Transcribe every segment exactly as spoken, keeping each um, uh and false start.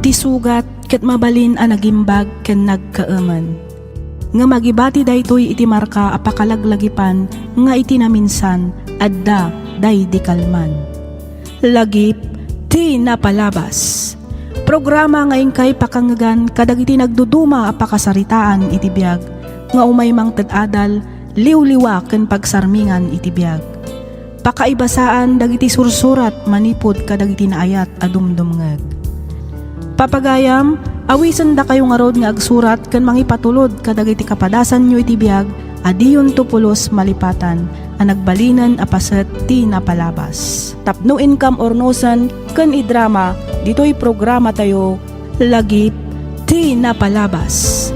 Ti sugat ket mabalin a nagimbag ken nagkaemen. Ngem agibati daytoy iti marka a pakalaglagipan nga iti naminsan, adda daydi kalman. Lagip ti napalabas. Programa nga inkay pakangngegan kadagiti nagduduma a pakasaritaan iti biag nga umay mangted adal, liwliwa ken pagsarmingan iti biag. Pakaibasaan dagiti sursurat manipud kadagiti naayat a dumdumngeg. Papagayam, awisendakayo ngarud nga agsurat ken mangipatulod kadagiti kapadasanyo iti biag a diyonto pulos malipatan a nagbalinen a paset ti napalabas. Tapno inkam urnosen ken idrama ditoy programatayo, Lagip ti Napalabas.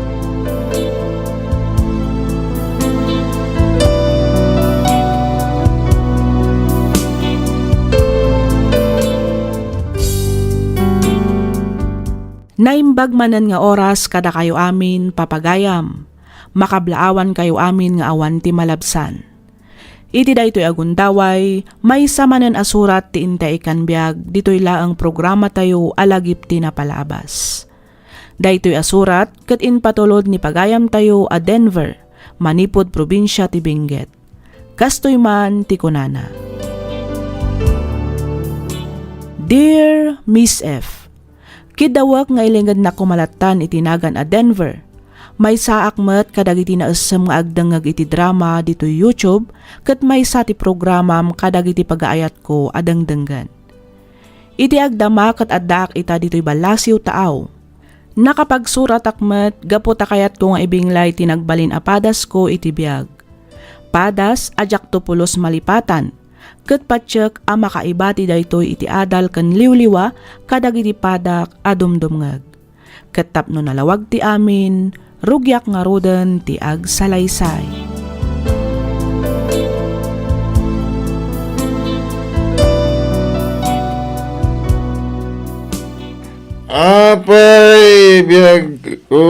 Naimbag manen nga oras kadakayo amin, papagayam. Makablaawankayo amin nga awan ti malabsan. Iti daytoy a gundaway, maysa manen a surat ti intay ikkan biag ditoy laeng programatayo a Lagip ti Napalabas. Daytoy a surat ket impatulod ni pagayamtayo a Denver, manipud probinsia ti Benguet. Kastoy man ti kunana: Dear Miss F, kiddawek nga ilingednak koma lattan iti nagan a Denver. Maysaak met kadagiti naessem nga agdengngeg iti drama ditoy YouTube, ket maysa ti programam kadagiti pagaayatko a dengdenggen. Iti agdama ket addaak ita ditoy ballasiw taaw. Nakapagsuratak met gapu ta kayatko nga ibinglay ti nagbalin a padasko iti biag. Padas a diakto pulos malipatan, ket patiek a makaibati daytoy iti adal ken liwliwa kadagiti padak a dumdumngeg. Ket tapno nalawag ti amin, rugiak ngaruden ti agsalaysay. Apay, biagko,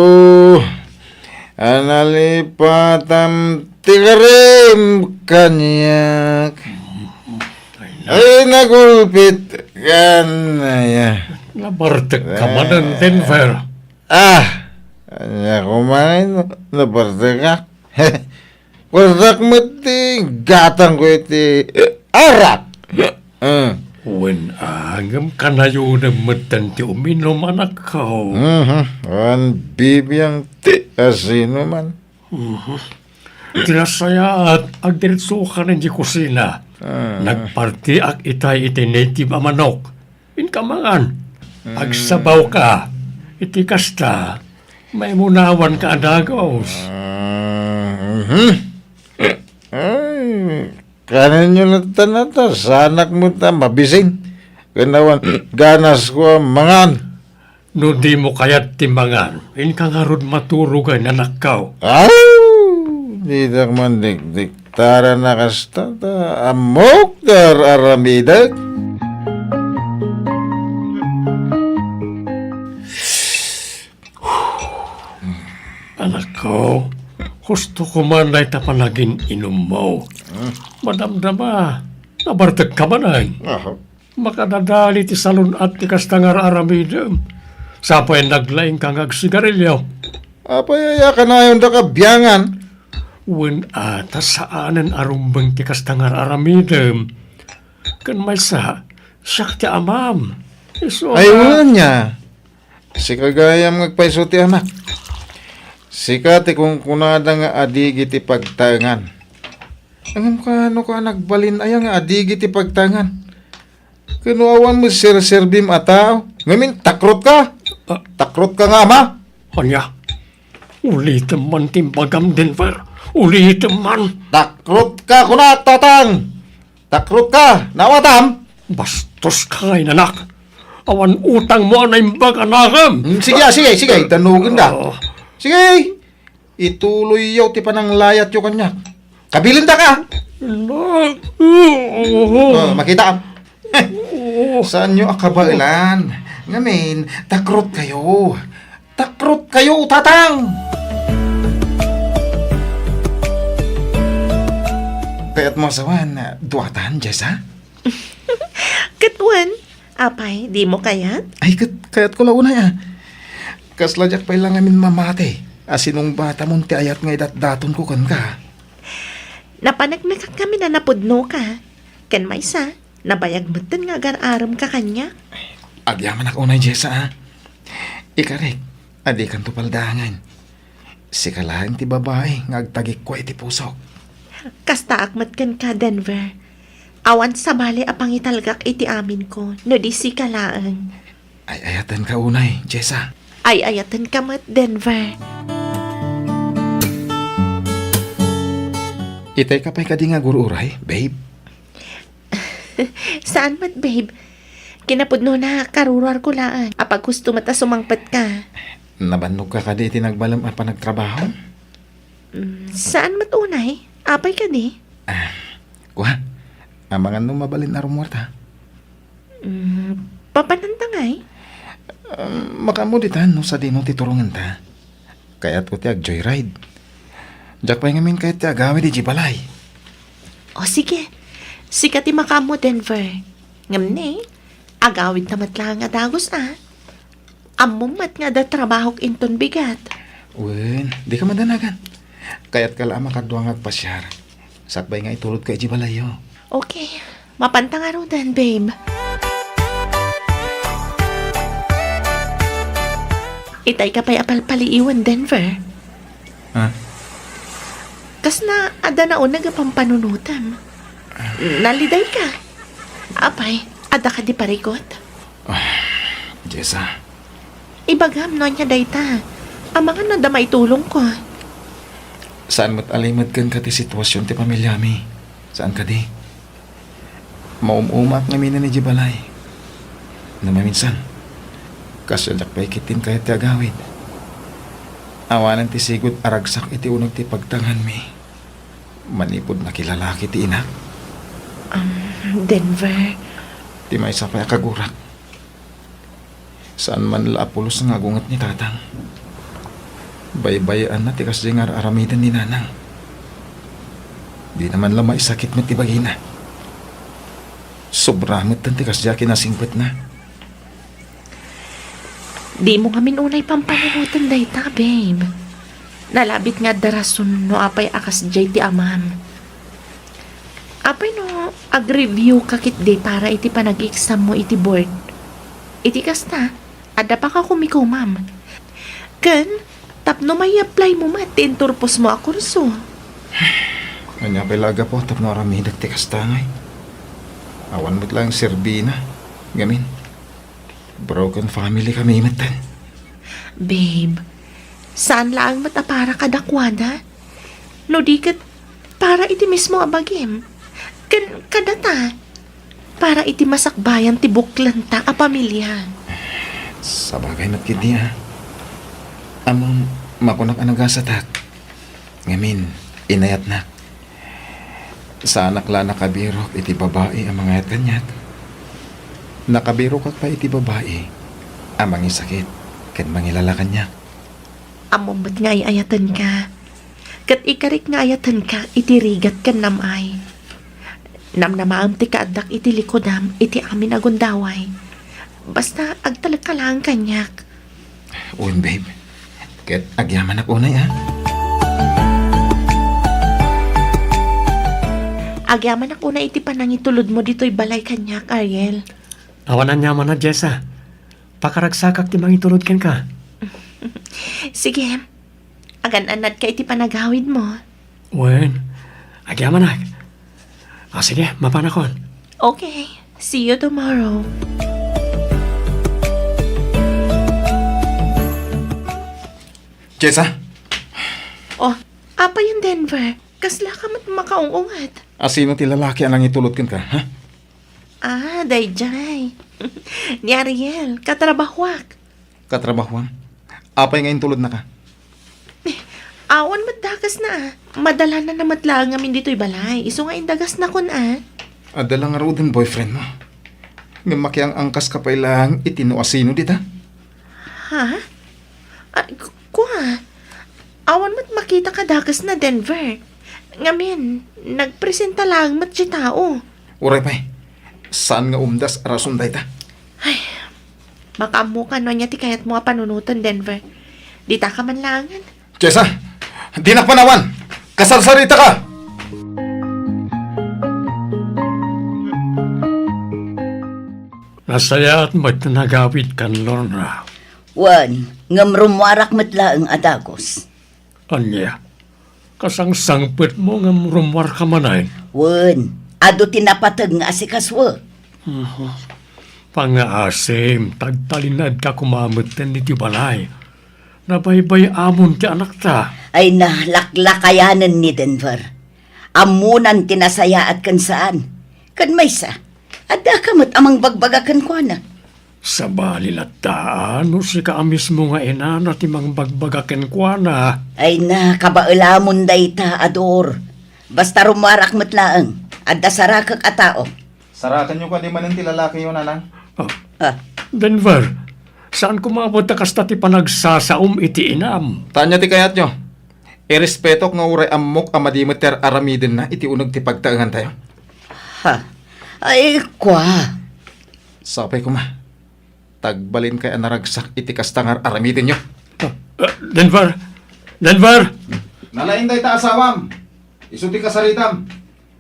a nalipatam ti karim kaniak. Ay, nagulpit kan, aya. Nabartek ka manen, Denver. Ah, ania ko man, nabartek ka. Bartek met ti gatangko iti arak. Ah. Wen, ah, ngem kanayonem metten ti uminum, anakko. Mhm. Wen, bibiang ti asinuman. Mhm. Ti nasayaat, agdiretsokan idiay kusina. Ah. Nagpartiak itay iti native a manok. Inka mangan. Mm. Agsabawka. Iti kasta, maimunawanka a dagus. Ah, mhm. Ay, kanenyo latta nata, saanak met a mabisin. Ken awan ganasko a mangan. No dimo kayat ti mangan, inka ngarud maturog, anakko. Aw! Ditak man dikdiktaran a kasta ta ammok ti ar-aramidek. Anakko, husto ko man dayta panagin-inummo. Hmm. Madamdama, nabartek ka manen. Aha. Makadadali ti salun-at ti kasta nga ar-aramidem. Sapay naglaingka nga agsigarilio. Apay aya kanayon daka biangan? Wen a, ta saanen a rumbeng ti kasta nga ar-aramidem. Ken maysa, siak ti amam. Isu a... Ay, wen ania. Sika gayam nga agpayso ti amak. Sika ti kunkunada nga adigi ti pagtaengan. Ngem kano ka nagbalin aya nga adigi ti pagtaengan? Ken no awan met serserbim a tao, ngamin takrotka? Ah. Takrotka nga ama? Ania? Ulitem man ti imbagam, Denver. Ulitem man. Takrotka, kunak, Tatang! Takrotka, naawatam? Bastoska nga inanak. Awan utangmo a naimbag a nakem. Hmm, sige, ah, sige, sige, tanugenda. Ah. Sige, ituloyyo ti pananglayatyo kaniak. Kabilindaka. Nak. Oh, makitaam. Saanyo a kabaelan. Ngamin, takrotkayo. Takrotkayo, Tatang! Kayatmo a sawen, duatan, Jessa? Ket wen, Apay, dimo kayat? Ay, ket kayatko la unay, a. Kasla diak pay la ngamin mamati a sinungbatamon ti ayat nga idatdatonko kenka. Napanagnagak ngamin a napudnoka. Ken maysa, nabayag metten nga agar-aremka kaniak. Agyamanak unay, Jessa, a. Ikarik a dikanto paldaangen. Sika laeng ti babai nga agtagikua iti pusok. Kastaak met kenka, Denver. Awan sabali a pangitalgak iti aminko, no di sika laeng. Ay-ayatenka unay, Jessa. Ay-ayatenka met, Denver. Itayka pay kadi nga agur-uray, babe? Saan met, babe. Kinapudnona, karuruarko laeng. Apaghusto met a sumangpetka. Nabannogka kadi iti nagbalem a panagtrabaho? Mm, saan met unay? Apay kadi? Ah, kua, amangan no mabalin a rumuarta. Mm, papananta ngay? Um, makaammo ditan no sadino ti turongenta. Kayatko ti ag-joyride. Diak pay ngamin kayat ti agawid idiay balay. O sige, sika ti makaammo, Denver. Ngem ne, agawidta met laeng a dagus, a. Ammom met nga adda trabahok inton bigat. Wen, dika madanagan. Kayatka la a makadua nga agpasiar. Sakbay nga itulodka idiay balayyo. Okay. Mapanta ngaruden, babe. Itayka pay a palpaliiwen, Denver. Ha? Kasla adda nauneg a pampanunotem. Nalidayka. Apay, adda kadi parigot? Ah, Jessa. Ibagam no ania dayta. Amangan no adda maitulongko. Saan met a limed kenka ti situasion ti pamiliami. Saan kadi? Maum-umaak ngamin idiay balay. No maminsan, kasla diak pay ketdin kayat ti agawid. Awanen ti sigud a ragsak iti uneg ti pagtanganmi. Manipud nakilalaki ti inak. Um, Denver. Ti maysa pay a kagurak. Saan man la a pulos nga agunget ni Tatang. Baybay-anna ti kasdiay nga ar-aramiden ni Nanang. Dina man la maisakit met ti bagina. Sobra metten ti kasdiay a kinasingpetna. Dimo ngamin unay pampanunoten dayta, babe. Nalabit nga adda rason no apay a kasdiay ti amam. Apay no ag-review ka ketdi para iti panag-exammo iti board? Iti kasta, adda pakakumikomam. Ken, tapno mai-apply mo met ti inturposmo a kurso. Ania pay la a gapu tapno aramidek ti kasta ngay? Awan met laeng serbina. Ngamin, broken family kami metten. Babe, saan laeng met a para kadakuada? No di ket para iti mismo a bagim. Ken kadata, para iti masakbayan ti buklenta a pamilia. Sabagay met ketdi, a. Ammom, makunak a nagasatak. Ngamin, inayatnak. Saanak la a nakabirok iti babai a mangayat kaniak. Nakabirokak pay iti babai a mangisakit ken mangilala kaniak. Ammom met nga ay-ayatenka. Ket ikarik nga ayatenka iti rigat ken nam-ay. Namnamaem ti kaaddak iti likudam iti amin a gundaway. Basta agtalekka laeng kaniak. Wen, babe. Ket agyamanak unay, a. Agyamanak unay iti panangitulodmo ditoy balay kaniak, Ariel. Awan aniamanna, Jessa. Pakaragsakak ti mangitulod kenka. Sige. Agan-annadka iti panagawidmo. Wen, agyamanak. A, sige, mapanakon. Okay. See you tomorrow. Jessa? Oh, apay, Denver? Kasla ka met makaung-unget? A, sino ti lalaki a nangitulod kenka, ha? Ah, daydiay. Ni Ariel, katrabahuak. Katrabahuam? Apay nga intulodnaka? Awan met dakesna, a. Madalana na met laeng ngamin ditoy balay. Isu nga indagasnakon, a. Adda la ngaruden boyfriendmo. Ngem makiang-angkaska pay laeng iti no asino dita. Ha? Ah, ku-, kua, awan met makita kadakesna, Denver. Ngamin, nagpresenta laeng met ti tao. Uray pay, saan nga umdas a rason dayta? Makaammoka no ania ti kayatmo a panunoten, Denver. Ditaka man laengen. Jessa, dinak panawan! Kasarsaritaka! Nasayaat met ti nagawidkan, Lorna. Wen, ngem rummuarak met laeng a dagus. Ania? Kasangsangpetmo ngem rummuarka manen? Wen, adu ti napateg nga asikasuek. Mhm. Pangngaasim, tagtalinaedka koma metten iti balay. Nabaybay-amon ti anakta. Ay na, laklakayanen ni Denver. Ammonan ti nasayaat ken saan. Ken maysa, addaka met a mangbagbaga kenkuana. Sabali latta, no sika a mismo nga inana ti mangbagbaga kenkuana. Ay na, kabaelamon dayta, Ador. Basta rummuarak met laeng, adda sarakek a tao. Sarakenyo kadi manen ti lalakiyo, Nanang? Ah. Ah. Denver, saan koma met a kasta ti panagsasaom iti inam? Ta ania ti kayatyo? Irespetok nga uray ammok a madi met ti ar-aramidenna iti uneg ti pagtaengantayo. Ha? Ay, kua. Sapay koma. Tagbalinkayo a naragsak iti kasta nga ar-aramidenyo. Ah, ah, Denver! Denver! Nalaing dayta asawam. Isu ti kasaritam.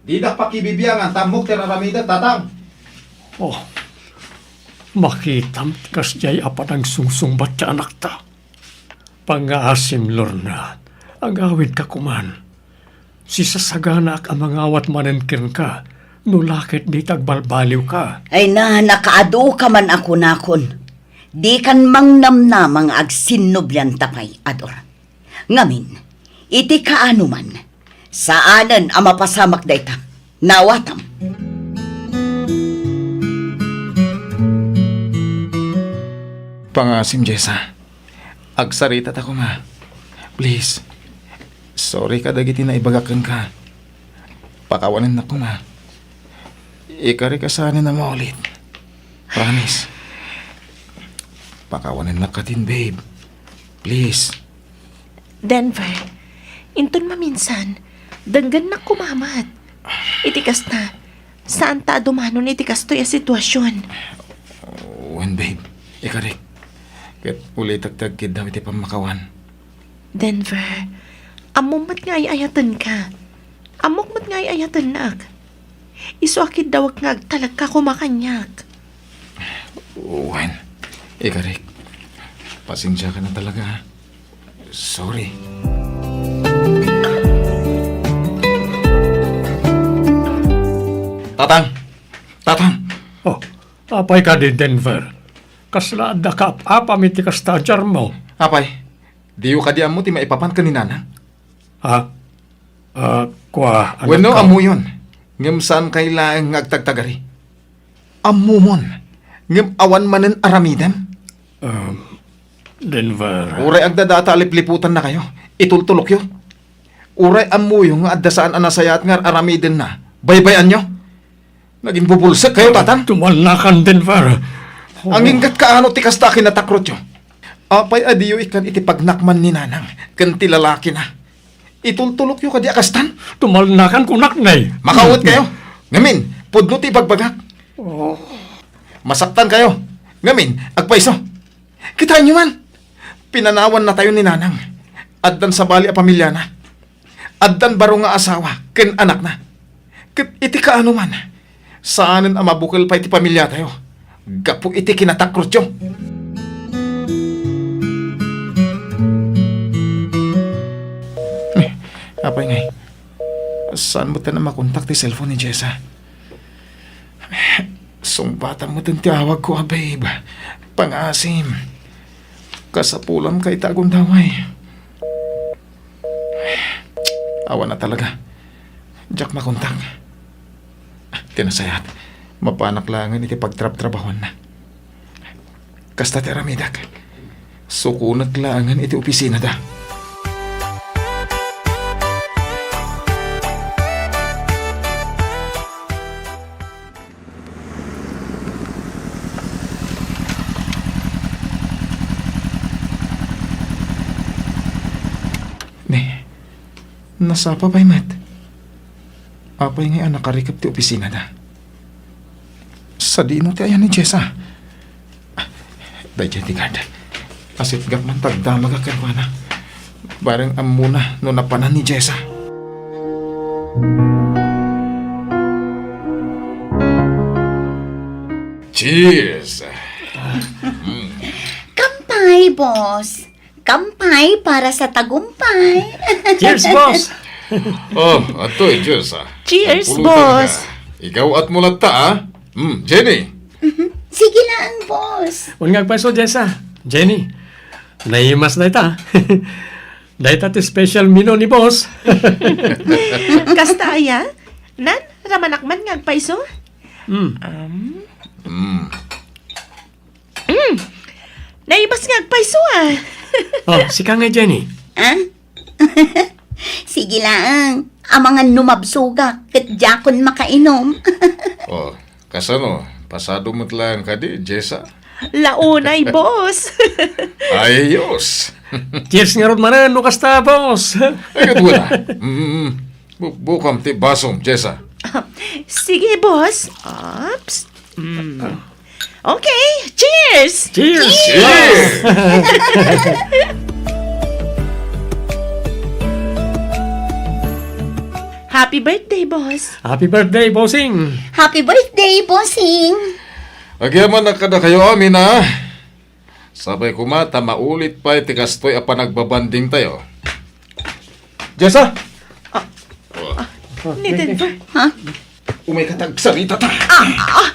Didak pakibibiangan ta ammok ti ar-aramidek, Tatang. Oh, makitam ti kasdiay a panagsungsungbat ti anakta. Pangngaasim, Lorna, agawidka koman. Sisasaganaak a mangawat manen kenka, no la ket dita agbalbaliwka. Ay na, nakaadu ka man a kunakon. Dikan mangnamnama nga agsinnublianta pay, Ador. Ngamin, iti kaano man, saanen a mapasamak dayta. Naawatam. Pangngaasim, Jessa. Agsaritata koma. Please. Sorry kadagiti naibagak kenka. Pakawanennak koma. Ikarik a saanen a maulit. Promise. Pakawanennak katin, babe. Please. Denver, inton maminsan, denggennak koma met. Iti kasta, saanta a dumanon iti kastoy a situasion. Wen, babe, ikarik. Ket ulitek ti agkiddaw iti pammakawan. Denver, ammom met nga ay-ayatenka. Ammok met nga ay-ayatennak. Isu a kiddawek nga agtalekka koma kaniak. Wen, ikarik. Pasensiaka na talaga, ha? Sorry. Tatang! Tatang! Oh, apay kadi, Denver? Kasla adda kaap-apam iti kasta a diarmo? Apay, diyo kadi ammo ti maipapan ken ni Nanang? Ha? Ah, kua, wenno, anakko, ammoyon, ngem saankay laeng nga agtagtagari. Ammomon, ngem awan manen aramidem. Um, Denver. Uray agdadata a lipliputannakayo, itultulokyo. Uray ammoyo nga adda saan a nasayaat nga ar-aramidenna, baybay-anyo. Nagimbubulsekkayo, Tatang? Tumalnakan, Denver. Anginggat kaano ti kasta a kinatakrotyo? Apay a diyo ikkan iti pagnakman ni Nanang ken ti lalakina? Itultulokyo kadi a kastan? Tumalnakan, kunak ngay. Makaawetkayo. Ngamin, pudno ti ibagbagak. Oh. Masaktankayo. Ngamin, agpayso. Kitaenyo man. Pinanawannatayo ni Nanang. Addan sabali a pamiliana. Addan baro nga asawa ken anakna. Ket iti kaano man, saanen a mabukel pay ti pamiliatayo gapu iti kinatakrotyo. Eh, apay ngay, saan metten a makontak ti cellphone ni Jessa? Sungbatam metten ti awagko a babe. Pangngaasim. Kasapulanka ita a gundaway. Awan a talaga. Diak makontak. Ti nasayaat, mapanak laengen iti pagtrabtrabahuanna. Kasta ti aramidek. Sukonek laengen iti opisinada. Ne, nasapa pay met. Apay ngay a nakarikep ti opisinada? Sadino ti ayan ni Jessa? Daydiay ti guard. Asitgak man ta agdamagak kenkuana. Bareng ammona no napanan ni Jessa. Cheers! Kampay, boss. Kampay para sa tagumpay. Cheers, boss! Oh, adtoy, cheers, ah. Cheers, boss. Ikaw at mulatta, ah. Hmm, Jenny. Sige lang, boss. Wen nga agpayso, Jessa. Jenny, naimas dayta. Dayta ti special menu ni boss. Kasta aya? Nan, ramanak man nga agpayso? Hmm. Um. Hmm. Mm. Naimas nga agpayso, ah. Oh, sika nga, Jenny. Ah? Sige lang. Amangan no mabsogak, ket diakon makainom. Oh, kasano? Pasado met lang kadi, Jessa? Launay, boss. Ayos. Cheers ngarud manen, no kasta, boss. Ay, ket wala. Mm, bu-, bukam ti basom, Jessa. Sige, boss. Oops. Mm. Okay, cheers! Cheers! Cheers! Happy birthday, boss. Happy birthday, bossing. Happy birthday, bossing. Agyamanak kadakayo amin, a. Sapay koma ta maulit pay ti kastoy a panagbabandingtayo. Jessa! Ah, ah, ni Denver. Ha? Umay ka ta agsarita ta. Ah, ah,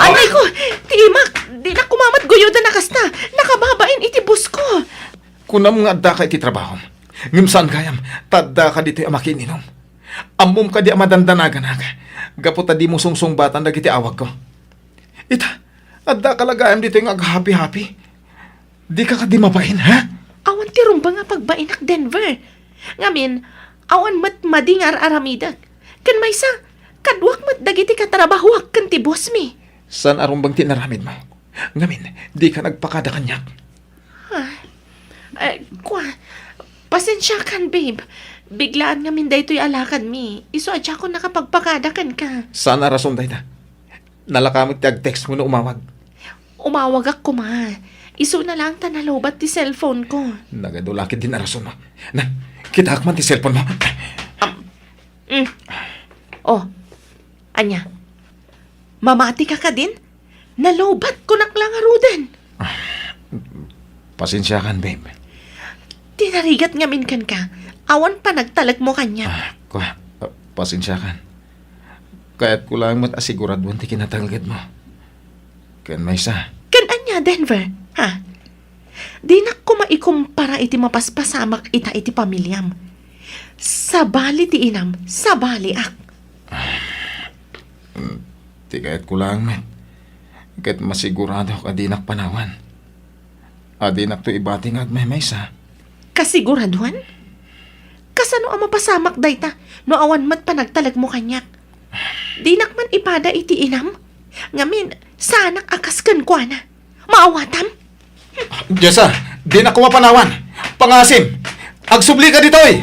anay ko, ti imak, dinak koma met guyodan a kasta. Nakababain iti boss ko. Kunam nga addaka iti trabahom. Ngem saan gayam, ta addaka ditoy a makiin-inom. Ammom kadi a madandanaganak, gapu ta dimo sungsungbatan dagiti awagko. Ita, addaka la gayam ditoy nga aghapi-hapi. Dika kadi mabain, ha? Awan ti rumbeng a pagbainak, Denver. Ngamin, awan met madi nga ar-aramidek. Ken maysa, kaduak met dagiti katrabahoak ken ti boss mi. Saan a rumbeng ti inaramidmo? Ngamin, dika nagpakada kaniak. Ah, eh, kua, pasensiakan, babe. Biglaan ngamin daytoy a lakad mi. Isu a diakon nakapagpakada kenka. Saan a rason dayta? Nalaka met ti agtext mo no umawag. Umawagak koma. Isuna laeng ta nalobat ti cellphone ko. Nagadu la ketdin a rason mo. Na, kitaak man ti cellphone mo. Am, mm. Oh, ania? Mamati ka kadin? Nalobat, kunak la ngaruden. Pasensiakan, babe. Ti narigat ngamin kenka, awan panagtalekmo kaniak. Ah, kua, ah, pasensiakan. Kayatko laeng met a siguraduen ti kinatalgedmo. Ken maysa. Ken ania, Denver? Ha? Dinak koma ikumpara iti mapaspasamak ita iti pamiliam. Sabali ti inam, sabaliak. Hmm, ti kayatko laeng met. Ket masiguradok a dinak panawan. A dinakto ibati nga agmaymaysa. Kasiguraduan? Kasano a mapasamak dayta no awan met panagtalekmo kaniak? Dinak man ipada iti inam. Ngamin, saanak a kas kenkuana. Maawatam? Jessa, dinak koma panawan. Pangasim, agsubli ka ditoy!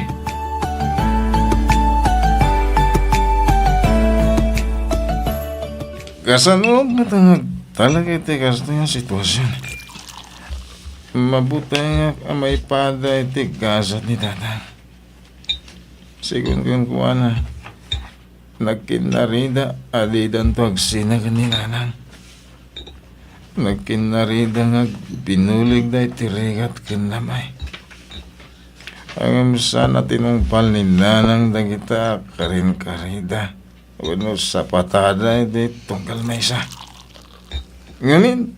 Kasano met nga agtalek iti kastoy a sitwasion? Mabutengak a maipada iti gasat ni Tatang. Sigun kenkuana, nagkinnarida a didanto agsina ken ni Nanang. Nagkinnarida nga agbinulig dayta rigat ken namay. Ngem saan a tinungpal ni Nanang dagita a karinkarida wenno sapatada iti tunggal maysa. Ngamin,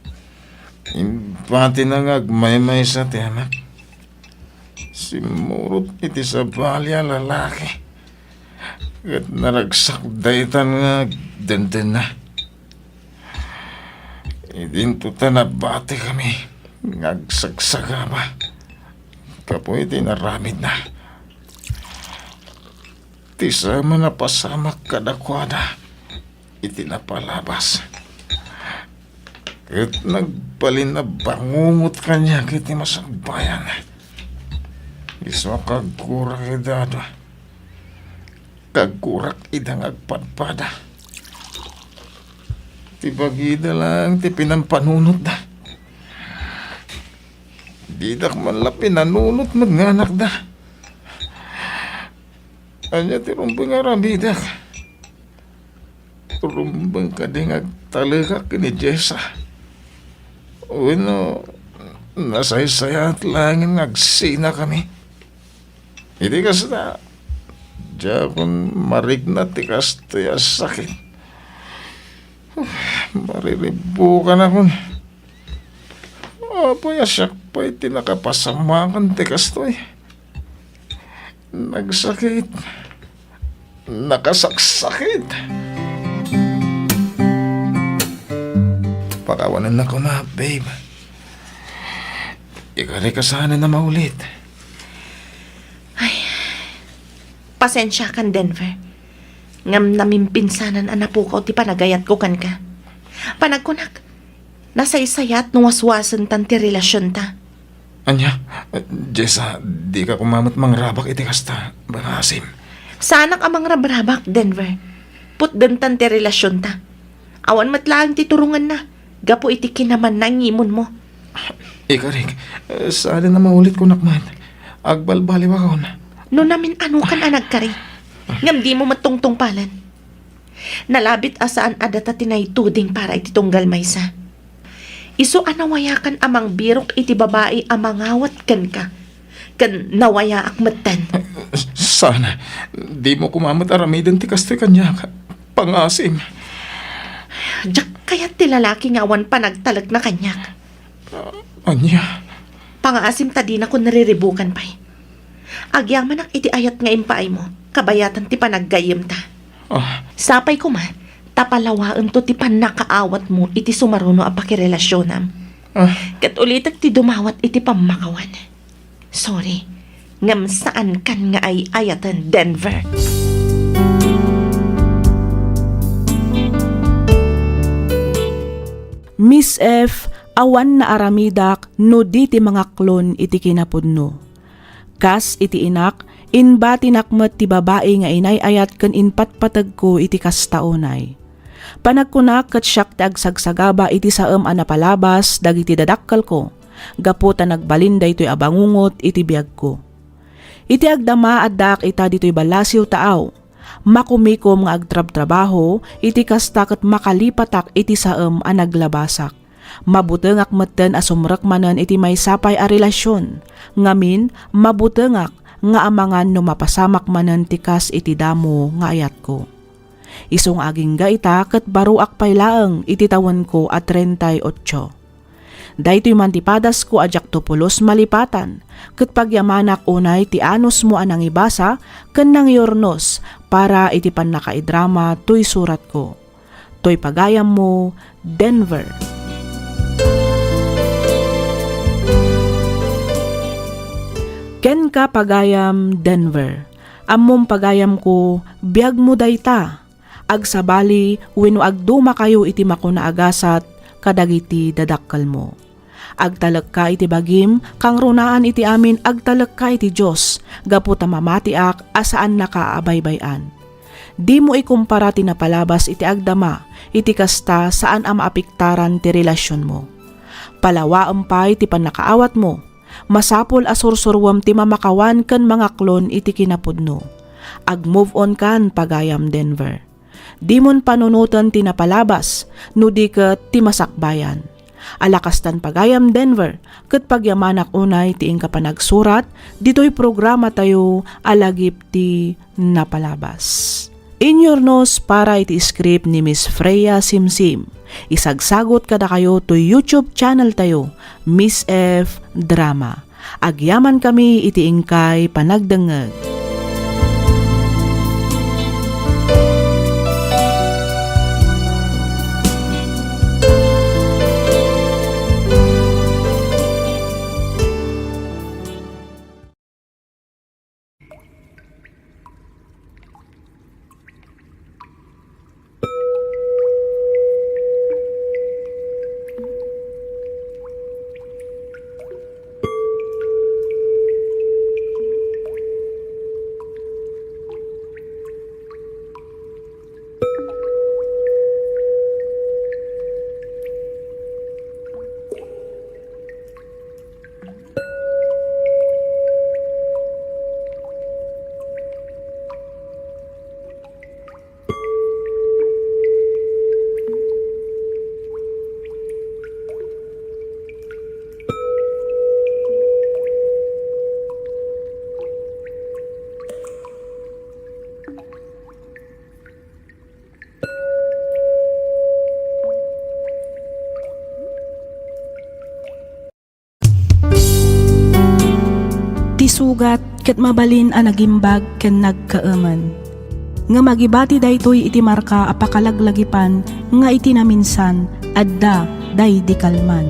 impatina nga agmaymaysa ti anak. Simmurot iti sabali a lalaki ket naragsak daytan nga agdendenna. Idinto ta nabatikami nga agsagsagaba gapu iti inaramidna. Ti sama a napasamak kadakuada iti napalabas. Ket nagbalin a bangungot kaniak iti masakbayan. Isu a kaggurak ida adu. Kaggurak ida nga agpadpada. Ti bagida laeng ti pinampanunotda. Didak man la pinanunot met nga anakda. Ania ti rumbeng nga aramidek? Rumbeng kadi nga agtalekak ken ni Jessa? Wenno nasaysayaat laengen nga agsinakami? Iti kasta, diakon marigna ti kastoy a sakit. Uf, mariribukanakon. Apay a siak pay ti nakapasamakan ti kastoy? Nagsakit. Nakasaksakit. Pakawanennak koma, babe. Ikarik a saanen a maulit. Ay, pasensiakan, Denver. Ngem namimpinsanan a napukaw ti panagayatko kenka. Panagkunak, nasaysayaat no waswasentan ti relasionta. Ania? Jessa, dika koma met mangrabak iti kasta. Pangasim. Saanak a mangrabrabak, Denver. Putdentan ti relasionta. Awan met laeng ti turongenna gapu iti kinamanna nga imunmo. Ikarik, saanen a maulit, kunak met. Agbalbaliwakon. No namin-anokan a nagkari, ngem dimo met tungtungpalen. Nalabit a saan a data ti naituding para iti tunggal maysa. Isu a nawayakan a mangbirok iti babai a mangawat kenka, ken nawayaak metten. Saan, dimo koma met aramiden ti kastoy kaniak. Pangasim. Diak kayat ti lalaki nga awan panagtalekna kaniak. Ania? Pangaasim ta dinakon riribukan pay. Agyamanak iti ayat nga impaaymo, kabayatan ti panaggayyemta. Ah. Sapay koma, ta palawaento ti pannakaawatmo iti sumaruno a pakirelasionam. Ah. Ket ulitek ti dumawat iti pammakawan. Sorry, ngem saankan nga ay-ayaten, Denver. Miss F, awan naaramidak no di ti mangaklon iti kinapudno. Kas iti inak, imbatinak met ti babai nga inay-ayat ken impatpategko iti kasta unay. Panagkunak ket siak ti agsagsagaba iti saem a napalabas dagiti dadakkelko, gapu ta nagbalin daytoy a bangungot iti biagko. Iti agdama, addaak ita ditoy ballasiw taaw. Makumikom nga agtrabtrabaho, iti kasta ket makalipatak iti saem a naglabasak. Mabutengak metten a sumrek manen iti maysa pay a relasion. Ngamin, mabutengak nga amangan no mapasamak manen ti kas iti damo nga ayatko. Isu nga agingga ita ket baroak pay laeng iti tawenko a treinta y ocho. Daytoy man ti padasko a diakto pulos malipatan, ket pagyamanak unay ti anusmo a nangibasa ken nangyurnos para iti pannakaidrama toy suratko. Toy pagayammo, Denver. Kenka, pagayam Denver. Ammom, pagayamko, biagmo dayta. Agsabali wenno agdumakayo iti makuna a gasat kadagiti dadakkelmo. Agtalekka iti bagim, kangrunaan iti amin, agtalekka iti Dios, gapu ta mamatiak a saannaka a baybay-an. Dimo ikumpara ti napalabas iti agdama, iti kasta, saan a maapektaran ti relasionmo. Palawaem pay ti pannakaawatmo. Masapul a sursuruem ti mamakawan ken mangaklon iti kinapudno. Ag-move on kan, pagayam Denver. Dimon panunoten ti napalabas, no di ket ti masakbayan. Ala kastan, pagayam Denver, ket pagyamanak unay ti inka panagsurat ditoy programatayo a Lagip ti Napalabas. Inyurnos para iti script ni Miss Freya Simsim. Isagsagot kadakayo toy YouTube channel tayo, Miss F Drama. Agyamankami iti inkay panagdengngeg. Sugat ket mabalin a nagimbag ken nagkaemen. Ngem agibati daytoy iti marka a pakalaglagipan nga iti naminsan, adda daydi kalman.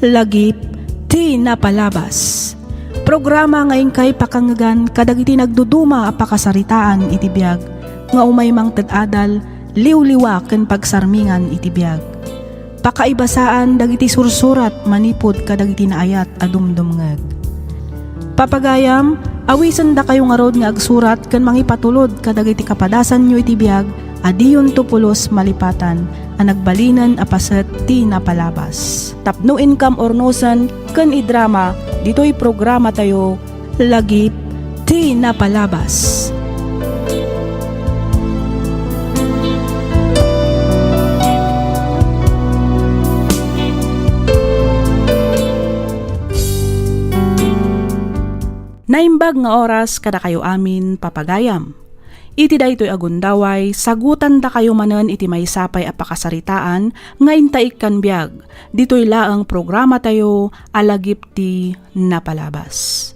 Lagip ti napalabas. Programa nga inkay pakangegan kadagiti nagduduma a pakasaritaan iti biag nga umay mangted adal, liwliwa ken pagsarmingan iti biag. Pakaibasaan dagiti sursurat manipud kadagiti naayat a dumdumngeg. Papagayam, awisendakayo ngarud nga agsurat ken mangipatulod kadagiti kapadasanyo iti biag a diyonto pulos malipatan a nagbalinen a paset ti napalabas. Tapno inkam urnosen ken idrama ditoy programatayo, Lagip ti Napalabas. Naimbag nga oras kadakayo amin, papagayam. Iti daytoy a gundaway, sagutandakayo manen iti maysa pay a pakasaritaan nga intaikkan biag, ditoy laeng programatayo a Lagip ti Napalabas.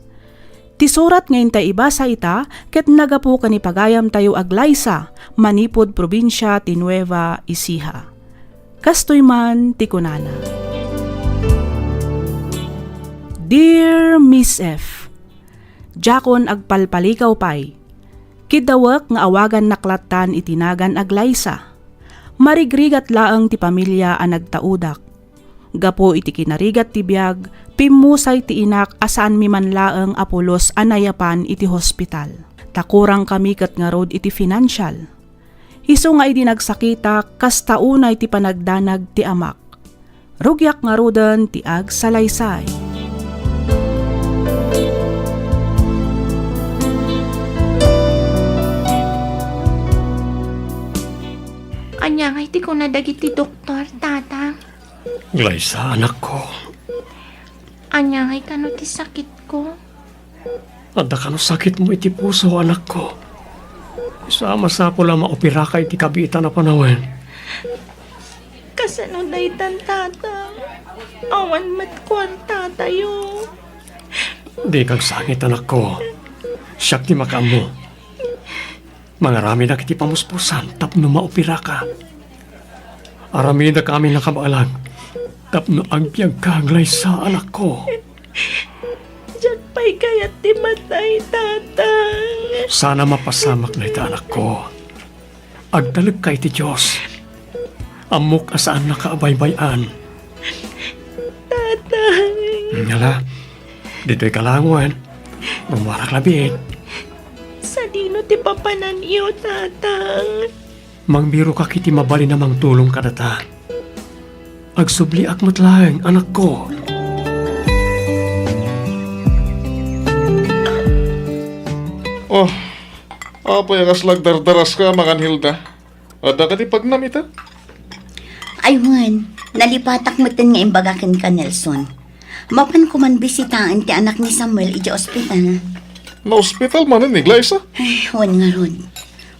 Ti surat nga intay ibasa ita ket nagapu ken ni pagayamtayo a Glyza, manipud probinsia ti Nueva Ecija. Kastoy man ti kunana, Dear Miss F, diakon agpalpalikaw pay. Kiddawek nga awagannak lattan iti nagan a Glyza. Marigrigat laeng ti pamilia a nagtaudak. Gapu iti kinarigat ti biag, pimmusay ti inak a saanmi man laeng a pulos a nayapan iti hospital. Ta kurangkami ket ngarud iti financial. Isu nga idi nagsakitak, kasta unay ti panagdanag ti amak. Rugiak ngaruden ti agsalaysay. Ania ngay ti kuna dagiti doktor, Tata? Glyza, anakko. Ania ngay kano ti sakitko? Adda kano sakitmo iti puso, anakko. Isu a masapul a maoperaka iti kabiitan a panawen. Kasano daytan, Tata? Awan met kuan, Tatayo. Dika agsangit, anakko. Siak ti makaammo. Mangaramidak iti pamuspusan tapno maoperaka. Aramidak amin a kabaelan tapno agbiagka, Glyza, anakko. Diak pay kayat ti matay, Tatang. Saan a mapasamak dayta, anakko. Agtalekka iti Dios. Ammok a saannaka a baybay-an. Tatang. Ngala, ditoy ka laeng wen. Rummuarak labiit. Sadino ti papananyo, Tatang? Mangbirokak iti mabalin a mangtulong kadata. Agsubliak met laeng, anakko. Oh, apay a kasla agdardaraska, Mangan Hilda? Adda kadi pagnam ita? Ay wen, nalipatak metten nga imbaga kenka, Nelson. Mapanko man bisitaen ti anak ni Samuel idiay ospital. Naospital manen ni Glyza? Ay, wen ngarud.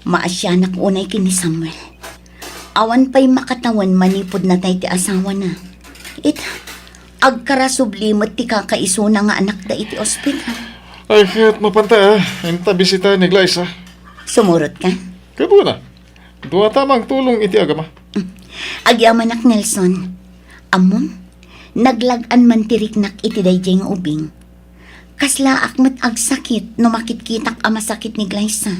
Maasianak unay ken ni Samuel. Awan pay makatawen manipud natay ti asawana. Ita, agkarasubli met ti kakaisuna nga anakda iti ospital. Ay, ket mapanta, ah. Inta bisitaen ni Glyza. Sumurot ka? Kabuana. Duata mangtulong iti agama. Agyamanak, Nelson. Ammom, naglag-an man ti riknak iti daydiay nga ubing. Kaslaak met agsakit no makitkitak a masakit ni Glyza.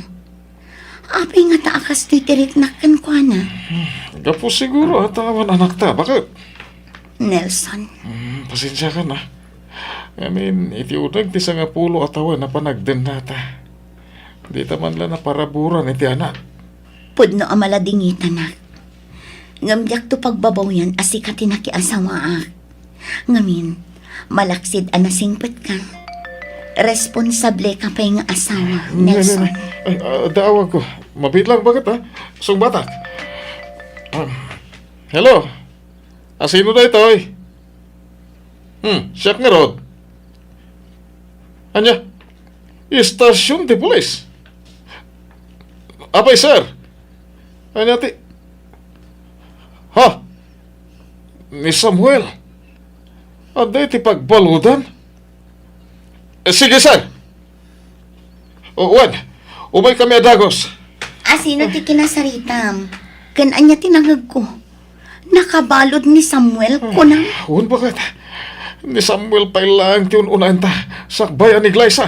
Apay ngata a kastoy ti riknak kenkuana? Gapu siguro a ta awan anakta, baket? Nelson. Hmm, pasensiakan, ah. Ngamin, iti uneg ti sangapulo a tawen a panagdennata, dita man la naparaburan iti anak. Pudno a maladingitanak. Ngem diakto pagbabawian a sika ti nakiasawaak. Ngamin, malaksid a nasingpetka. Responsable ka pay nga asawa, Nelson. Ay, ah, daawag ko. Mabit lang, baket, ha? Sungbatak. Um, hello? Asino daytoy? Hmm, siak ngarud. Ania? Istasyon ti pulis? Apay, sir? Ania ti... Ha? Ni Samuel? Adda iti pagbaludan? Eh, sige, sir. O, wen, umaykami a dagus. Asino ti kinasaritam? Ken ania ti nangegko? Nakabalud ni Samuel, kunam? Wen, baket. Ni Samuel pay laeng ti un-unaenta, sakbay a ni Glyza.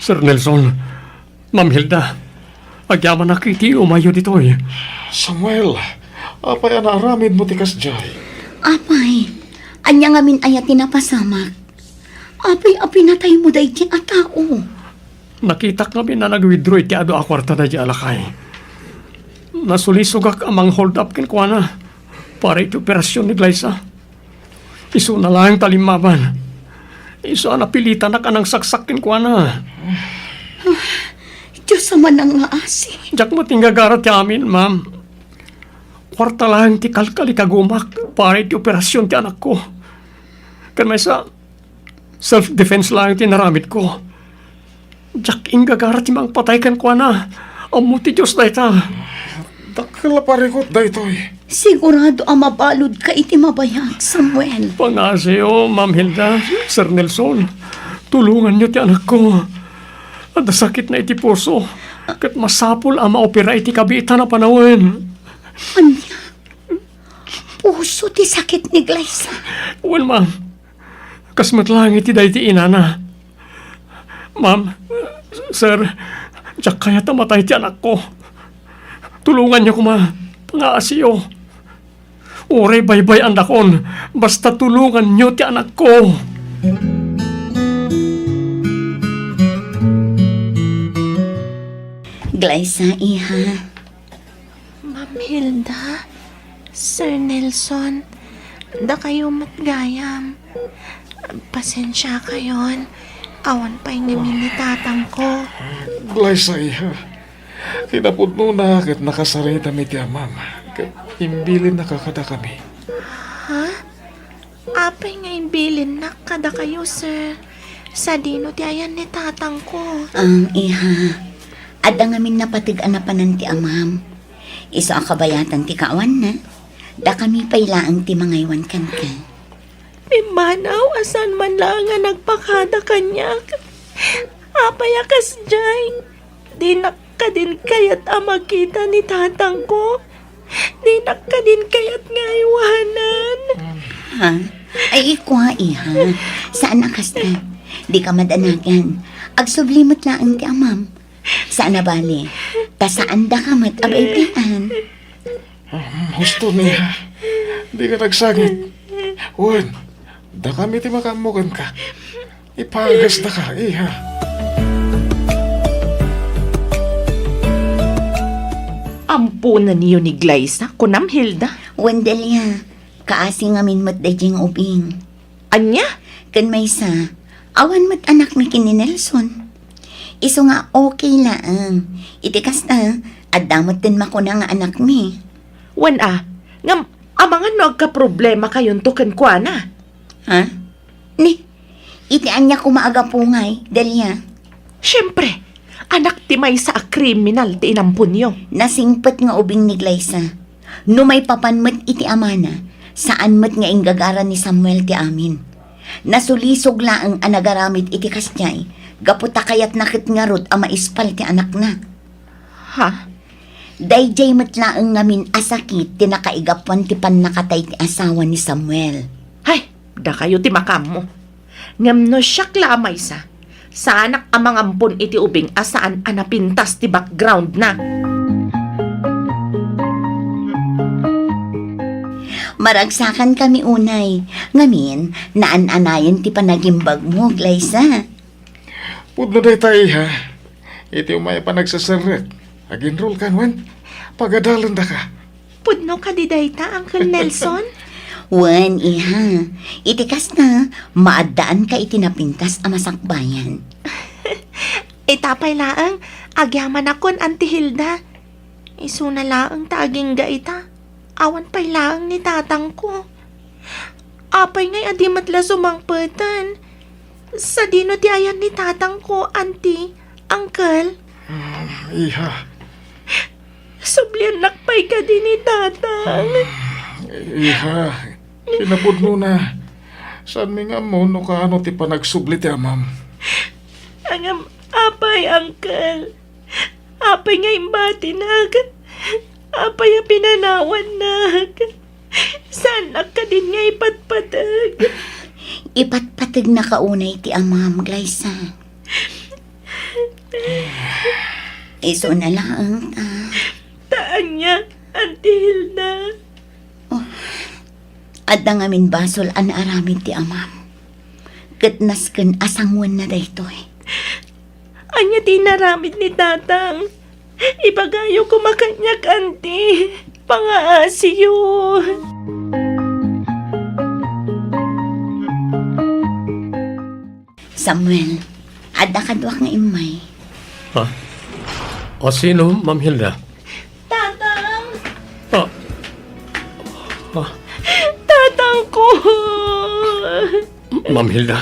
Sir Nelson, Ma'am Hilda, agyamanak iti umayyo ditoy. Samuel, apay a naaramidmo ti kasdiay? Apay, ania ngamin aya ti napasamak? Apay a pinataymo daydi a tao? Nakitak ngamin a nag-withdraw iti adu a kuarta daydi a lakay. Nasulisogak a mang-hold up kenkuana para iti operasyon ni Glyza. Isuna laeng ta limmaban. Isu a napilitanak a nangsaksak kenkuana. Dios a manangngaasi. Diak met inggagara ti amin, ma'am. Kuarta laeng ti kalkalikagumak para iti operasyon ti anakko. Ken maysa, self-defense laeng ti inaramidko. Diak inggagara ti mangpatay kenkuana. Ammo ti Dios dayta. Dakkel a parikut daytoy. Sigurado a mabaludka iti mabayag, Samuel. Pangngaasim, Ma'am Hilda, Sir Nelson, tulonganyo ti anakko. Adda sakitna iti puso, ket masapul a maopera iti kabiitan a panawen. Ania? Puso ti sakit ni Glyza? Wen, ma'am. Kas met laeng iti daydi inana. Ma'am, sir, diak kayat a matay ti anakko. Tulonganyo koma, pangngaasim. Uray baybay-annakon, basta tulonganyo ti anakko. Glyza, iha. Ma'am Hilda, Sir Nelson, dakayo met gayam. Pasensiakayon, awan pay ngamin ni tatangko. Glyza, iha. Kinapudnona ket nakasaritam iti amam, ket imbilinnaka kadakami. Ha? Apay nga imbilinnak kadakayo, sir? Sadino ti ayan ni tatangko? Ang iha, adda ngamin napateg a napanan ti amam. Isu a kabayatan ti kaawanna, dakami pay laeng ti mangaywan kenka. Pimmanaw a saan man laeng a nagpakada kaniak. Apay a kasdiay? Dinak kadin kayat a makita ni tatangko. Dinak kadin kayat nga aywanan. Ha? Ay, kua, iha. Saan a kasta? Dika madanagan. Agsubli met laeng ti amam. Saan a bale, ta saandaka met a baybay-an. Um, husto, iha. Dika nagsangit. Wen, dakami ti makaammo kenka. Ipagasdaka, iha. Amponenyo ni Glyza, kunam, Hilda? Wen, Delia, kaasi ngamin met daydiay nga ubing. Ania? Ken maysa, awan met anakmi ken ni Nelson. Isu nga okay laeng. Iti kasta, adda metten makuna nga anakmi. Wen a, ngem amangan no agkaproblemakayonto kenkuana? Ha? Ni, iti ania koma a gapu ngay, Delia? Siempre, anak ti maysa a kriminal ti inamponyo. Nasingpet nga ubing ni Glyza. No maipapan met iti amana, saan met nga inggagara ni Samuel ti amin. Nasulisog laeng a nagaramid iti kasdiay, gapu ta kayatna ket ngarud a maispal ti anakna. Ha? Daydiay met laeng ngamin a sakit ti nakaigapuan ti pannakatay ti asawa ni Samuel. Hay, dakayo ti makaammo. Ngem no siak la a maysa, saanak a mangampon iti ubing a saan a napintas ti backgroundna. Maragsakankami unay, ngamin, naan-anayon ti panagimbagmo, Glyza. Pudno dayta, iha. Iti umay a panagseserrek, aginrulkan wen pagadalendaka. Pudno kadi dayta, Uncle Nelson? Wen, iha. Iti kasta, maaddaanka iti napintas a masakbayan. Ita pay laeng, agyamanakon, Auntie Hilda. Isuna laeng ta agingga ita, awan pay laeng ni tatangko. Apay ngay a di met la sumangpeten? Sadino ti ayan ni tatangko, Auntie, Uncle? Ah, iha. Subliannak pay kadi ni tatang? Iha, kinapudnona, Saanmi nga ammo no kaano ti panagsubli ti amam. Ngem, apay, Uncle? Apay nga imbatinak? Apay a pinanawannak? Saannak kadin nga ipatpateg? Ipatpategnaka unay ti amam, Glyza. Isu na laeng, ah. Ta ania, Auntie Hilda? Oh, adda ngamin basol a naaramid ti amam. Ket nasken a sangoenna daytoy. Ania ti inaramid ni Tatang? Ibagayo koma kaniak, Auntie. Pangaasiyo. Samuel, adda kaduak nga immay. Ha? O, sino, Ma'am Hilda? Tatang! Ah. Ah. Tatangko! Ma'am Hilda,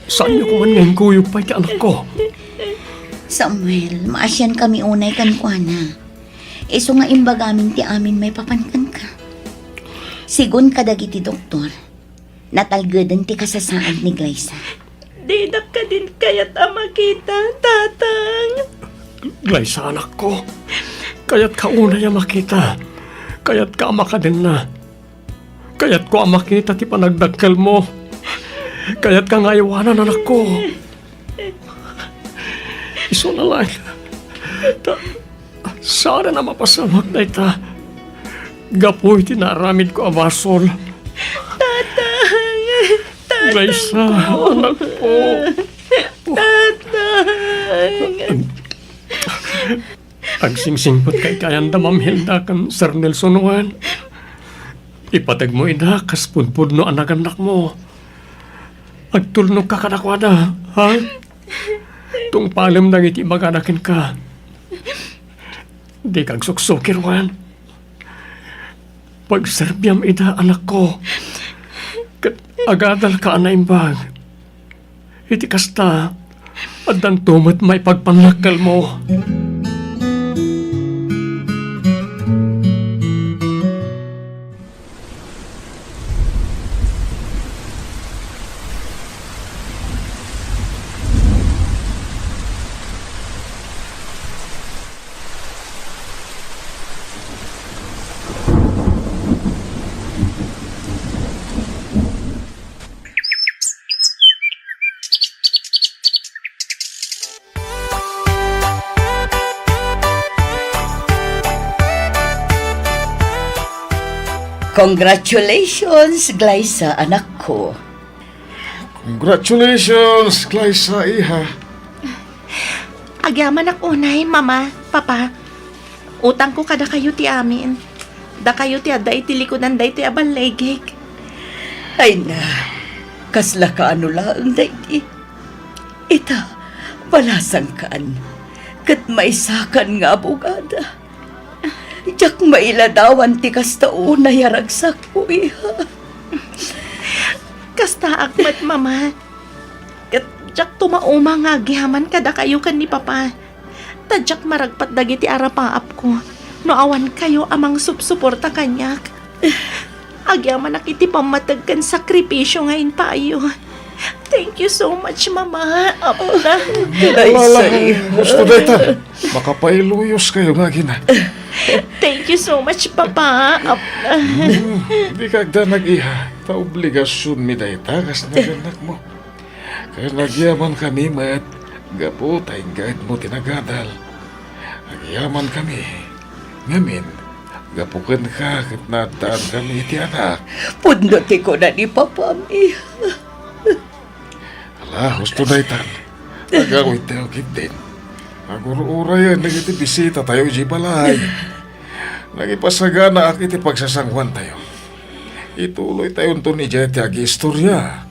saanyo koma nga inkuyog pay ti anakko? Samuel, maasiankami unay kenkuana. Isu nga imbagamin ti amin maipapan kenka. Sigun kadagiti doktor, natalgeden ti kasasaad ni Glyza. Dinak kadin kayat a makita, Tatang. Glyza, anakko, kayatka unay a makita. Kayatka a makadenna. Kayatko a makita ti panagdakkelmo. Kayatka nga aywanan, anakko. Isuna laeng. Ta, saanen a mapasamak dayta. Gapu iti naaramidko a basol. Tatang! Glyza, anakko. Tatang! Agsingsingpet ka iti ayanda, Ma'am Hilda ken Sir Nelson wen. Ipategmo ida kas pudpudno a nagannakmo. Agtulnogka kadakuada, ha? Tungpalem dagiti ibagada kenka. Dika agsuksukir wen. Pagserbiam ida, anakko. Ket agadalka a naimbag. Iti kasta, addanto met maipagpannakkelmo. Congratulations, Glyza, anakko. Congratulations, Glyza, iha. Agyamanak unay, Mama, Papa. Utangko kadakayo ti amin. Dakayo ti adda iti likudan daytoy a balligig. Ay na, kasla kaano laeng daydi. Ita, balasangkan, ket maysakan nga abogada. Diak mailadawan ti kasta unay a ragsakko, iha. Kastaak met, Mama. Ket diak tumauma nga agyaman kadakayo ken ni Papa. Ta diak maragpat dagiti arapaapko no awan kayo a mangsupsuporta kaniak. Agyamanak iti pammateg ken sakripisio nga impayo. Thank you so much, Mama, Apna. Ay, Wala, say. Gusto dayta. Makapailuyos kayo nga agina. Thank you so much, Papa, Apna. Hmm, di ka agdanag, iha. Ta obligasionmi dayta kas nagannakmo. Ket nagyamankami met gapu ta inggedmo ti nagadal. Nagyamankami. Ngamin, gapu kenka ket naaddaankami iti anak. Pudno ti kuna ni Papam, iha. Ala, husto daytan. Agawidtayo ketdin. Agur-urayen dagiti bisitatayo idiay balay. Nagipasaganaak iti pagsasangoantayo. Ituloytayonton idiay ti agiistoria.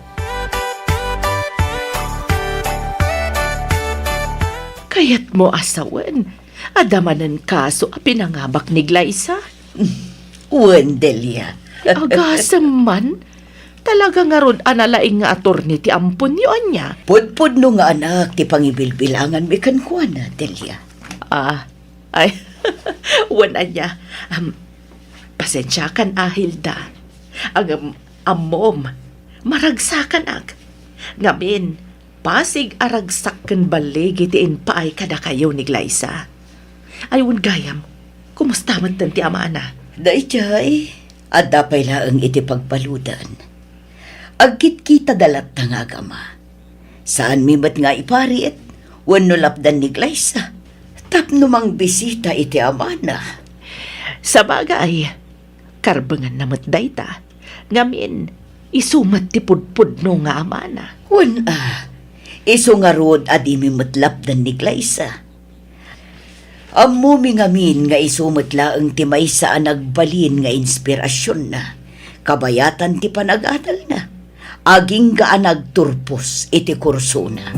Kayatmo a sawen, adda manen kaso a pinangabak ni Glyza? Wen, Delia. Agasem man. Talaga ngarud a nalaing nga attorney ti amponyo, ania? Pudpudno nga anak ti pangibilbilanganmi kenkuana, Delia. Ah, ay, wen ania. Am, pasensiakan a, Hilda. Ngem, ammom, Maragsakanak. Ngamin, pasig a ragsak ken balligi ti impaay kadakayo ni Glyza. Ay, wen gayam, kumusta metten ti amana? Daydiay, adda pay laeng iti pagbaludan. Agkitkitada latta nga agama. Saanmi met nga iparit wenno lapdan ni Glyza tapno mangbisita iti amana. Sabagay, karbenganna met dayta. Ngamin, isu met ti pudpudno nga amana. Wen a, isu ngarud a dimi met lapdan ni Glyza. Ammomi ngamin nga isu met laeng ti maysa a nagbalin nga inspirasionna, kabayatan ti panag-adalna, agingga a nagturpos iti kursona.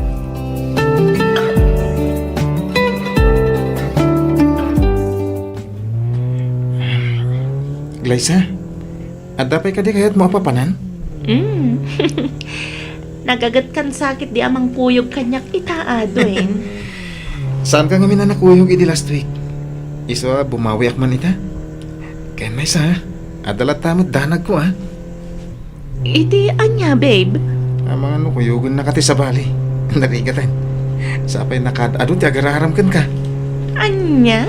Glyza, adda pay kadi kayatmo a papanan? Mm. Nagagetkan sakit di amang kuyog kaniak ita, Dwayne. Saanka ngamin a nakuyog idi last week? Isu a bumawiak man ita? Ken maysa, adda latta met danagko, a. Iti ania, babe? Amangan no kuyogennaka ti sabali. Narigaten. Sapay nakaad-adu ti agararam kenka. Ania?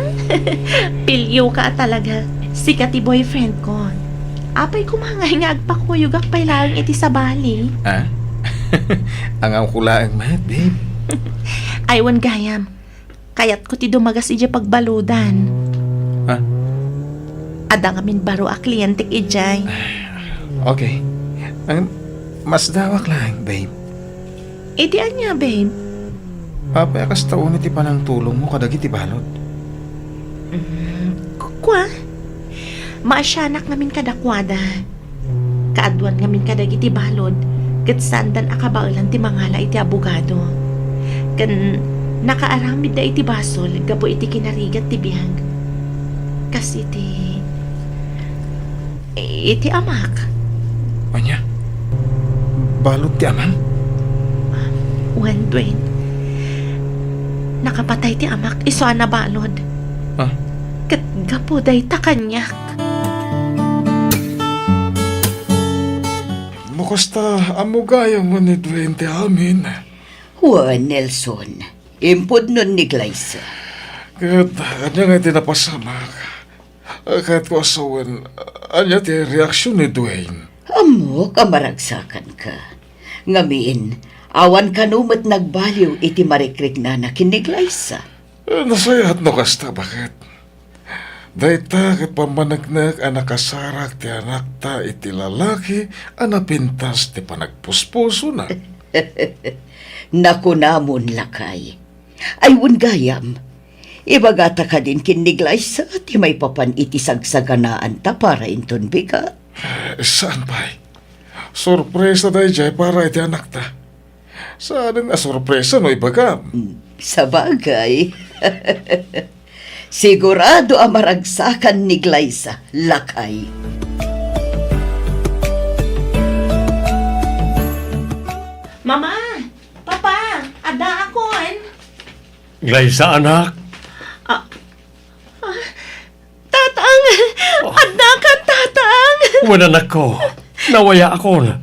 Pilioka a talaga. Sika ti boyfriendko. Apay koma ngay nga agpakuyogak pay laeng iti sabali? A? Angawko laeng met, babe. Ay, wen gayam. Kayatko ti dumagas idiay pagbaludan. A? Adda ngamin baro a klientek idiay. Okay. Ang masdawak laeng, babe. Iti ania, babe? Apay a kasta unay ti panangtulongmo kadagiti balud? Mm, ku-, kua? Maasianak ngamin kadakuada. Kaaduan ngamin kadagiti balud, ket saandan a kabaelan ti mangala iti abogado. Ken nakaaramidda iti basol gapu iti kinarigat ti biag. Kas iti, iti amak. Ania? Balud ti amam? Wen, Dwayne. Nakapatay ti amak isu a nabalud. A? Ket gapu dayta kaniak. No kasta, ammo gayam ni Dwayne ti amin. Wen, Nelson, impudnon ni Glyza. Ket ania ngay ti napasamak? Ket kua sawen, ania ti reaksion ni Dwayne? Ammok a maragsakanka. Ngamin, awan kano met nagbaliw iti marikriknana ken ni Glyza. Eh, nasayaat no kasta, baket. Dayta ket pammaneknek a nakasarak ti anakta iti lalaki a napintas ti panagpuspusona. Nakunamon, lakay. Ay, wen gayam, ibagata kadin ken ni Glyza ti maipapan iti sagsaganaanta para inton bigat? Eh, saan pay. Sorpresa daydiay para iti anakta. Saanen a sorpresa no ibagam. Hmm, sabagay. Sigurado a maragsakan ni Glyza, lakay. Mama! Papa! Addaakon! Glyza, anak. Ah, ah, Tatang! Oh. Addakan, Tatang! Wen, anakko, nawayaakon.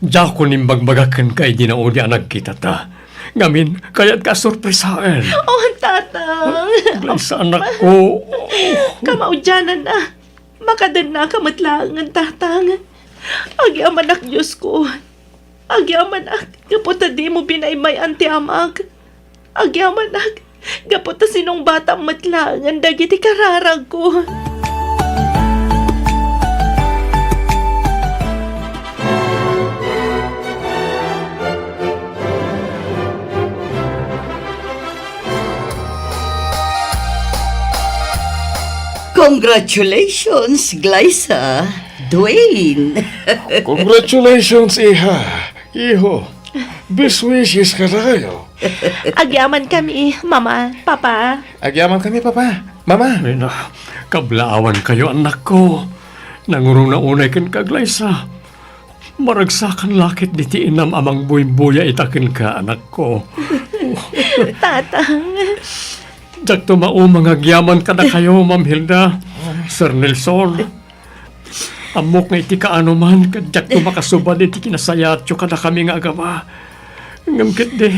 Diakon imbagbaga kenka idi naudi a nagkitata. Ngamin, kayatka a sorpresaen. Oh, Tatang! Glyza, anakko. Kamaudiananna. Makadennaka met laengen, Tatang. Agyamanak, Diosko. Agyamanak, gapu ta dimo binaybay-an ti amak. Agyamanak, gapu ta sinungbatam met laengen dagiti kararagko. Congratulations, Glyza, Dwayne. Congratulations, iha, iho. Best wishes kadakayo. Agyamankami, Mama, Papa. Agyamankami, Papa, Mama. Ay na, kablaawankayo, anakko. Nangurongna unay kenka, Glyza. Maragsakan la ketdi ti inam a mangbuybuya ita kenka, anakko. Tatang. Diakto mauma nga agyaman kadakayo, Ma'am Hilda, Sir Nelson. Ammok nga iti kaanoman, ket diakto makasubad iti kinasayaatyo kadakami nga agama. Ngem ketdi,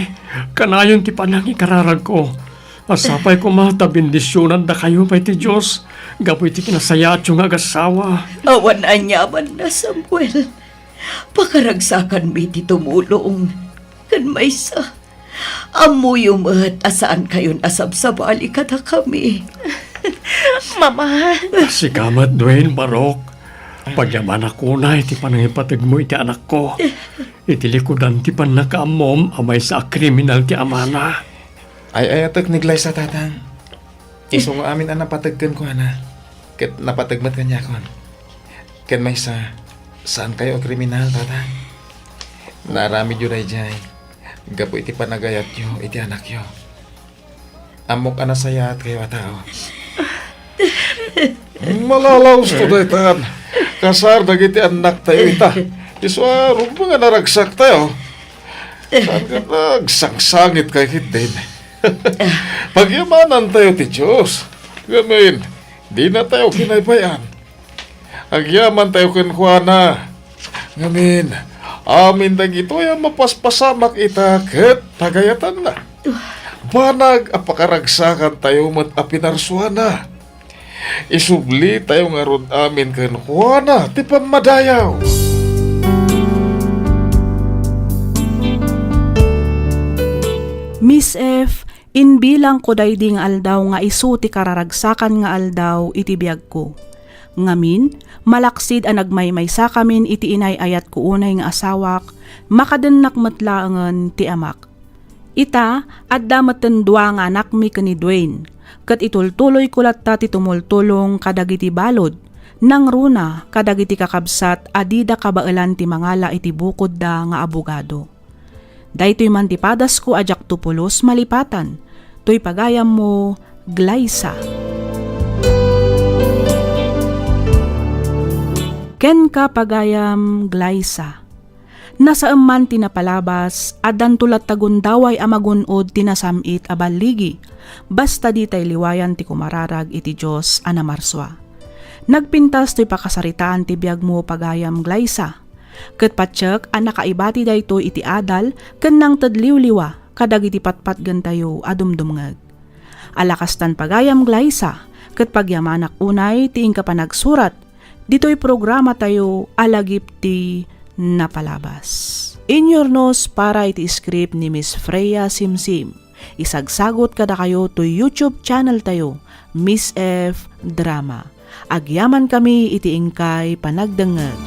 kanayon ti panangikararagko. A sapay koma ta bendisionandakayo pay ti Dios gapu iti kinasayaatyo nga agasawa. Awan aniamanna, Samuel. Pakaragsakanmi ti tumulong. Ken maysa, ammoyo met a saankayon a sabsabali kadakami. Mama. Sika met, Dwayne, Barok. Pagyamanak unay ti panangipategmo iti anakko. Iti likudan ti pannakaammom a maysa a kriminal ti amana. Ay-ayatek ni Glyza, Tatang. Isu nga amin a napateg kenkuana, ket napateg met kaniakon. Ken maysa, saankayo a kriminal, Tatang. Naaramidyo daydiay gapu iti panagayatyo iti anakyo. Ammok a nasayaatkayo a tao. Malalaosto daytan. Kasar dagiti annaktayo ita. Isu a rumbeng a naragsaktayo. Saan nga nagsangsangit kay ketdin? Pagyamanantayo ti Dios. Ngamin, dinatayo kinaybay-an. Agyamantayo kenkuana. Ngamin, amin dagitoy a mapaspasamak ita ket pagayatanna. Banag a pakaragsakantayo met a pinarsuana. Isublitayo ngarud amin kenkuana ti pammadayaw. Miss F, imbilangko daydi nga aldaw nga isu ti kararagsakan nga aldaw iti biagko. Ngamin, malaksid a nagmaymaysakamin iti inay-ayatko unay nga asawak, makadennak met laengen ti amak. Ita, adda metten dua nga anakmi ken ni Dwayne, ket itultuloyko latta ti tumultulong kadagiti balud, nangruna kadagiti kakabsat a dida kabaelan ti mangala iti bukodda nga abogado. Daytoy man ti padasko a diakto pulos malipatan, toy pagayammo, Glyza. Kenka, pagayam, Glyza. Nasaem man ti napalabas, addanto latta gundaway a magun-od ti nasam-it a balligi, basta ditay liwayan ti kumararag iti Dios a namarsua. Nagpintas toy pakasaritaan ti biagmo, pagayam, Glyza. Ket patiek a nakaibati daytoy iti adal ken nangted liwliwa kadagiti patpatgentayo a dumdumngeg. Ala kastan, pagayam, Glyza, ket pagyamanak unay ti inka panagsurat ditoy programatayo a lagip ti napalabas. Inyurnos para iti script ni Miss Freya Simsim. Isagsagut kadakayo toy YouTube channel tayo, Miss F Drama. Agyamankami iti inkay panagdengngeg.